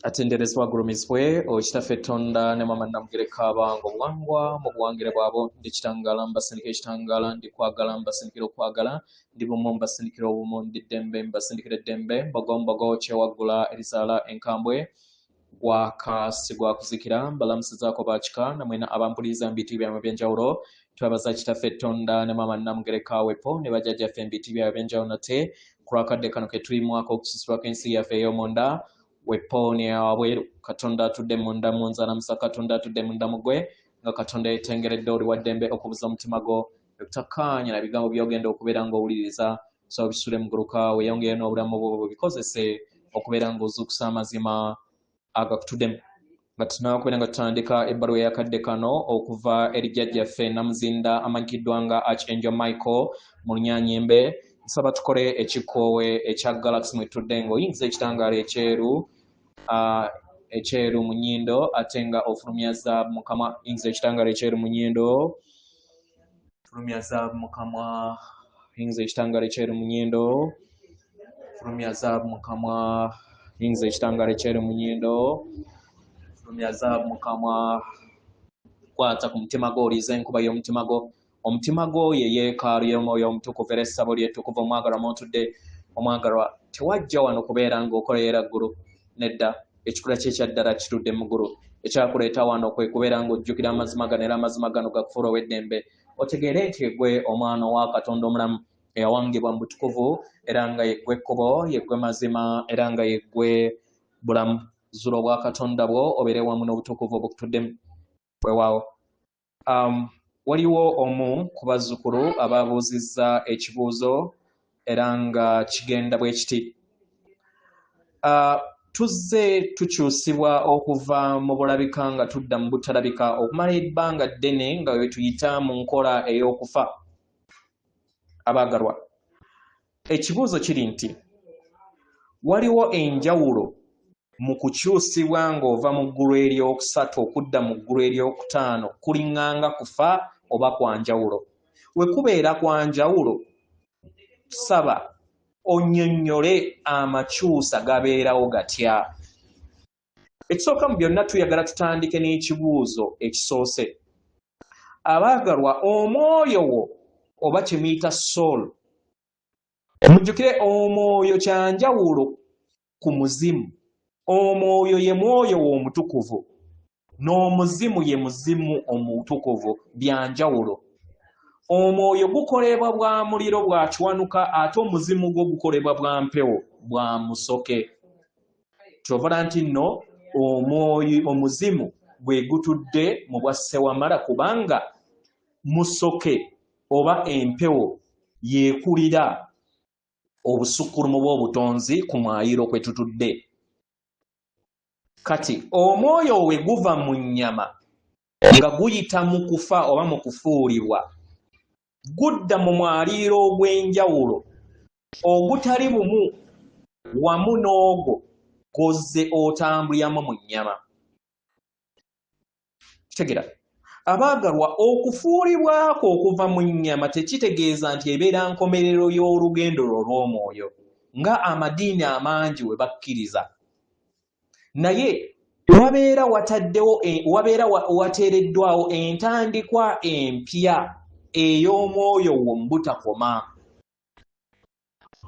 Atenderezebwa agulumizibwe Kitaffe Tonda ne Maama Namugereka abange obuwangwa mu buwangire bwabo. Ndi kitangaala mbasindikira ekitangaala, ndi kwagala mbasindikira okwagala, ndi bumu mbasindikira obumu, ndi ddembe mbasindikira eddembe, mbogo mbogo kyewaggula erizaala enkambwe, gwaka si gwa kuzikira. Mbalamusizaako bakika namwena abampuliriza mu biti byamwe ebyenjawulo. Twebaza Kitaffe Tonda ne Maama Namugereka wepo ne bajjajjaffe mu biti byabwe ebyenjawulo nate ku lwakadde kano ke tulimu ak'okususibwako ensi yaffe ey'omunda wepo ne wabweru. Katonda atudde munda mu nze alamusa Katonda atudde munda mu ggwe nga Katonda yeetengeredde oli wa ddembe okubuza omutima gwo okutakkaanya na bigambo by'ogenda okubeera ng'owuliriza. So bisule muguluka weeyongeyo n'obulamu bwo bubikozese okubeera ng'ozuukusa amazima agakutuddemu. Nga tunakubeera nga tutandika ebbaluwa eyakadde kano okuva eri jjajjaffe Namuzinda amanyikiddwa nga Archangel Michael mu Lunyanyembe, nsaba tukole ekikoowe ekya Galaxy mwe tutudde ng'oyingiza ekitangaala ekyeru ekyeru mu nnyindo ate nga ofulumya zaabu mu kamwa. Yingiza ekitangaala ekyeru mu nnyindo, fulumya zaabu mu kamwa. Yingiza ekitangaala ekyeru mu nnyindo, fulumya zaabu mu kamwa. Yingiza ekitangaala ekyeru mu nnyindo, fulumya zaabu mu kamwa. Kwata ku mutima gwo, oliize enkuba y'omutima gwo. Omutima gwo ye yeekaalu y'omwoyo omutukuvu era essabo ly'ettukuvu. Omwagalwa mw'otudde, omwagalwa, tewajja wano kubeera ng'okolerera ggulu. Nedda, ekikula kye ekya ddala kitudde mu ggulu. Ekyakuleeta wano kwe kubeera ng'ojjukira amazima gano era amazima gano gakufuula ow'eddembe. Otegeere nti ggwe omwana owa Katonda omulamu eyawangibwa mu butukuvu era nga ye ggwe kkubo, ye ggwe mazima era nga ye ggwe bulamu. Zuula obwakatonda bwo obeere wamu n'obutukuvu obukutuddemu. Weewaawo. Waliwo omu ku bazzukulu ababuuzizza ekibuuzo era nga kigenda bwe kiti. Tuzze tukyusibwa okuva mu bulabika nga tudda mu butalabika okumala ebbanga ddene nga we tuyita mu nkola ey'okufa. Abaagalwa, ekibuuzo kiri nti waliwo enjawulo mu kukyusibwa ng'ova mu ggulu eryokusatu okudda mu ggulu eryokutaano kuliŋŋanga kufa oba kwa njawulo? We kubeera kwa njawulo, saba onnyonnyole amakyusa gabeerawo gatya? Ekisooka mu byonna tuyagala tutandike n'ekibuuzo ekisoose. Abaagalwa, omwoyo wo oba kye muyita soul, mujjukire omwoyo kya njawulo ku muzimu. Omwoyo ye mwoyo wo omutukuvu n'omuzimu ye muzimu omutukuvu, bya njawulo. Omwoyo gukolebwa bwa muliro bwa kiwanuka ate omuzimu gwo gukolebwa bwa mpewo bwa musoke. Kyova nti nno omwoyo omuzimu gwe gutudde mu bwa ssewamala kubanga musoke oba empewo yeekulira obusukkulumu bw'obutonzi ku mwayiro kwe tutudde. Kati omwoyo we guva mu nnyama nga guyita mu kufa oba mu kufuulibwa, gudda mu mwaliiro ogw'enjawulo ogutali bumu wamu n'ogwo gw'ozze otambuliramu mu nnyama. Kitegera abaagalwa, okufuulibwa kwo okuva mu nnyama tekitegeeza nti ebeera nkomerero y'olugendo lwo olw'omwoyo nga amadiini amangi we bakkiriza. Naye wabeera wataddewo wabeera wateereddwawo entandikwa empya ey'omwoyo wo mu butakoma.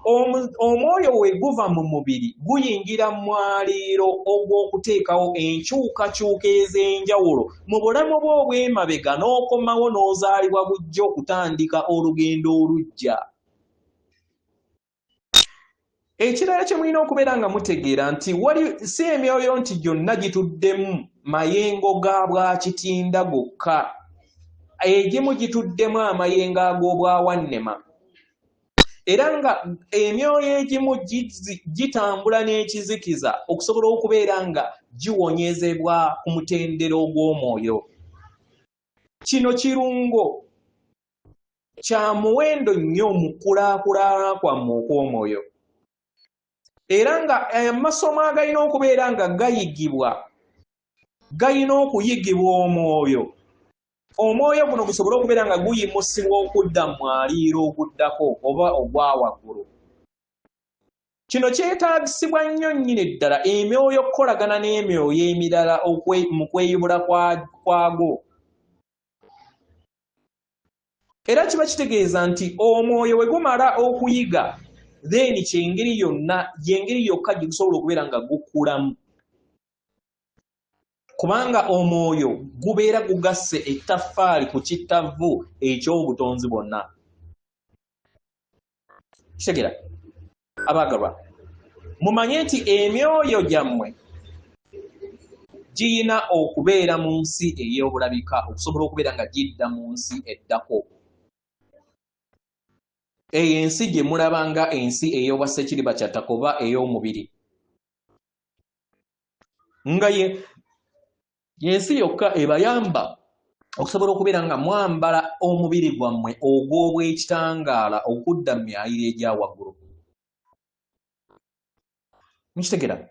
Omwoyo we guva mu mubiri guyingira mu mwaliiro ogw'okuteekawo enkyukakyuka ez'enjawulo mu bulamu bwo obw'emabega n'okomawo n'ozaalibwa buggya okutandika olugendo oluggya. Ekirala kye mulina okubeera nga mutegeera nti wali si emyoyo nti gyonna gituddemu mayengo ga bwakitinda gokka, egimu gituddemu amayengo ag'obwawannema. Era nga emyoyo egimu gitambula n'ekizikiza okusobola okubeera nga giwonyezebwa ku mutendera ogw'omwoyo. Kino kirungo kya muwendo nnyo mu kukulaakulana kwammwe okw'omwoyo. Era nga amasomo agalina okubeera nga gayigibwa galina okuyigibwa omwoyo. Omwoyo guno gusobole okubeera nga guyimusibwa okudda mu mwaliiro oguddako oba ogwa waggulu. Kino kyetaagisibwa nnyo nnyini ddala emyoyo okukolagana n'emyoyo emirala mu kweyubula kwago. Era kiba kitegeeza nti omwoyo bwe gumala okuyiga, then kyengeri yonna, y'engeri yokka gye gusobola okubeera nga gukulamu. Kubanga omwoyo gubeera gugasse ettaffaali ku kittavvu eky'obutonzi bwonna. Kitegeera abaagalwa, mumanye nti emyoyo gyammwe giyina okubeera mu nsi ey'obulabika okusobola okubeera nga gidda mu nsi eddako. Eyo ensi gye mulaba nga ensi ey'obwassekiriba kya ttaka oba ey'omubiri, nga ye yensi yokka ebayamba okusobola okubeera nga mwambala omubiri gwammwe ogw'obwekitangaala okudda mu myaliro egya waggulu. Mukitegera?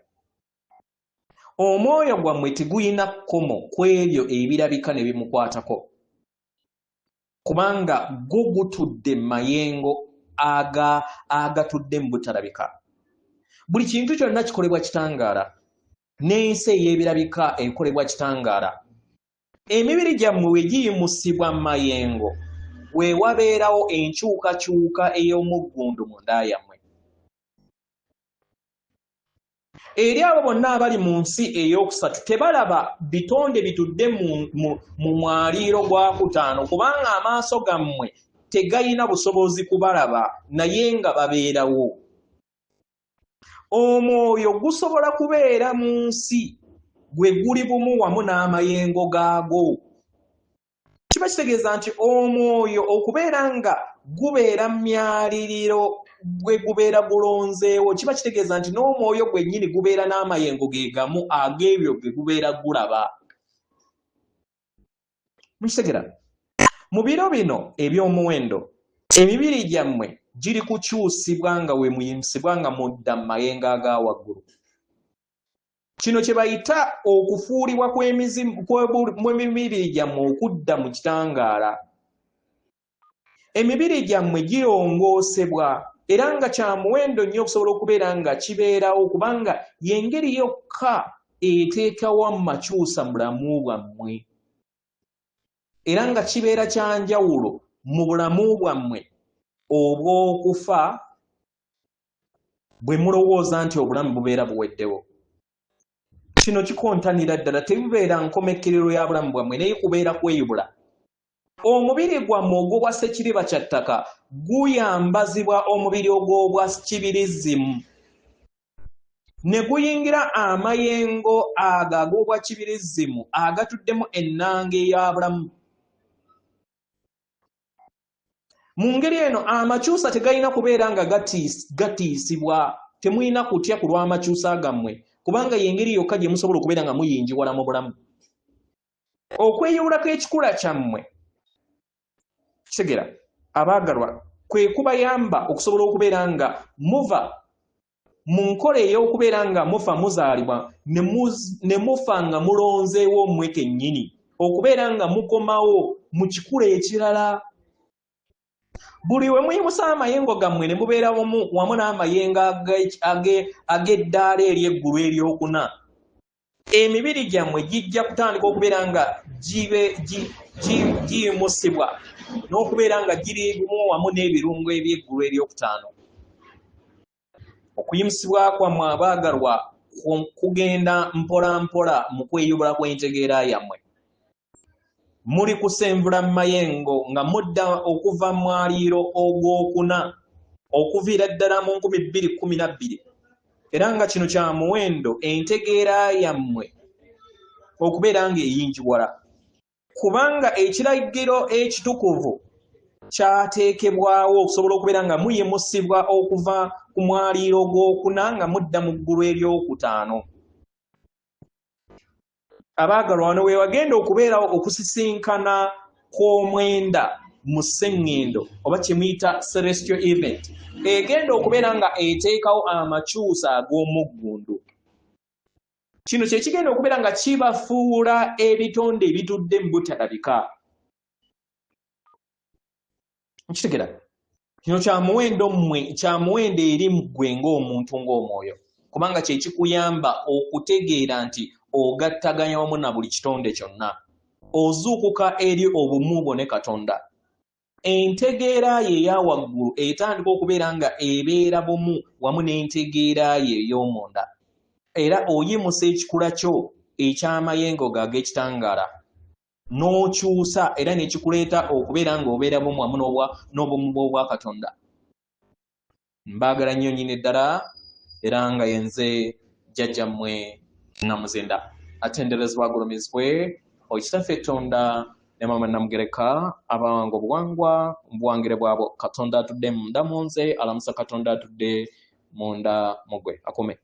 Omwoyo gwammwe tegulina kkomo ku ebyo ebirabika ne bimukwatako, kubanga gwo gutudde mu mayengo agatudde mu butalabika. Buli kintu kyonna kikolebwa kitangaala, n'ensi ey'ebirabika ekolebwa kitangaala. Emibiri gyammwe bwe giyimusibwa mu mayengo, we wabeerawo enkyukakyuka ey'omuggundu munda yammwe. Eri abo bonna abali mu nsi ey'okusatu tebalaba bitonde bitudde mu mwaliiro gwa kutaano, kubanga amaaso gammwe tegayina busobozi kubalaba, naye nga babeerawo. Omwoyo gusobola kubeera mu nsi gwe guli bumu wamu n'amayengo gaago. Kiba kitegeeza nti omwoyo okubeera nga gubeera mu myaliriro gwe gubeera gulonzeewo, kiba kitegeeza nti n'omwoyo gwennyini gubeera n'amayengo ge gamu ag'ebyo ge gubeera gulaba. Mukitegera? Mu biro bino eby'omuwendo, emibiri gyammwe giri kukyusibwa nga we muyimusibwa nga mudda mu mayengo aga waggulu. Kino kye bayita okufuulibwa kw'emibiri gyammwe okudda mu kitangaala. Emibiri gyammwe girongoosebwa era nga kya muwendo nnyo okusobola okubeera nga kibeerawo, kubanga y'engeri yokka eteekawo amakyusa mu bulamu bwammwe, era nga kibeera kya njawulo mu bulamu bwammwe obw'okufa bwe mulowooza nti obulamu bubeera buweddewo. Kino kikontanira ddala, tebubeera nkomekkerero ya bulamu bwammwe, naye kubeera kweyubula. Omubiri gwammwe ogw'obwa ssekiriba kya ttaka guyambazibwa omubiri ogw'obwa kibirizimu, ne guyingira amayengo ago ag'obwa kibirizimu agatuddemu ennanga eya bulamu. Mu ngeri eno amakyusa tegalina kubeera nga gatiisibwa. Temulina kutya ku lw'amakyusa gammwe, kubanga y'engeri yokka gye musobola okubeera nga muyingiwala mu bulamu. Okweyawulako ekikula kyammwe, kitegera abaagalwa, kwe kubayamba okusobola okubeera nga muva mu nkola ey'okubeera nga mufa muzaalibwa ne mufa nga mulonzeewo mmwe kennyini okubeera nga mukomawo mu kikula ekirala. Buli we muyimusa amayengo gammwe ne mubeera wamu n'amayengo ag'eddaala ery'eggulu eryokuna, emibiri gyammwe gijja kutandika okubeera nga giyimusibwa n'okubeera nga giri bumu wamu n'ebirungo eby'eggulu eryokutaano. Okuyimusibwa kwammwe abaagalwa kugenda mpola mpola mu kweyubula kw'entegeera yammwe. Muli kusenvula mu mayengo nga mudda okuva mu mwaliiro ogwokuna okuviira ddala mu 2012, era nga kino kya muwendo entegeera yammwe okubeera ng'eyingiwala, kubanga ekiragiro ekitukuvu kyateekebwawo okusobola okubeera nga muyimusibwa okuva ku mwaliiro ogwokuna nga mudda mu ggulu eryokutaano. Abaagalwa, wano we wagenda okubeerawo okusisinkana kw'omwenda mu sseŋŋendo oba kye muyita celestial event, egenda okubeera nga eteekawo amakyusa ag'omuggundu. Kino kye kigenda okubeera nga kibafuula ebitonde ebitudde mu butalabika. Nkitegera? Kino kya muwendo mmwe, kya muwendo eri ggwe ng'omuntu ng'omwoyo, kubanga kye kikuyamba okutegeera nti ogattaganya wamu na buli kitonde kyonna. Ozuukuka eri obumu bwo ne Katonda. Entegeera yo eya waggulu etandika okubeera nga ebeera bumu wamu n'entegeera yo ey'omunda. Era oyimusa ekikula kyo eky'amayengo go ag'ekitangaala n'okyusa era ne kikuleeta okubeera ng'obeera bumu wamu n'obumu bw'Obwakatonda. Mbaagala nnyo nnyini ddala era nga yenze jjajjammwe Namuzinda. Atenderezebwa agulumizibwe oyo Kitaffe Tonda ne Maama Namugereka abawanga obuwangwa mu buwangire bwabwo. Katonda atudde munda mu nze alamusa Katonda atudde munda mu ggwe. Akume.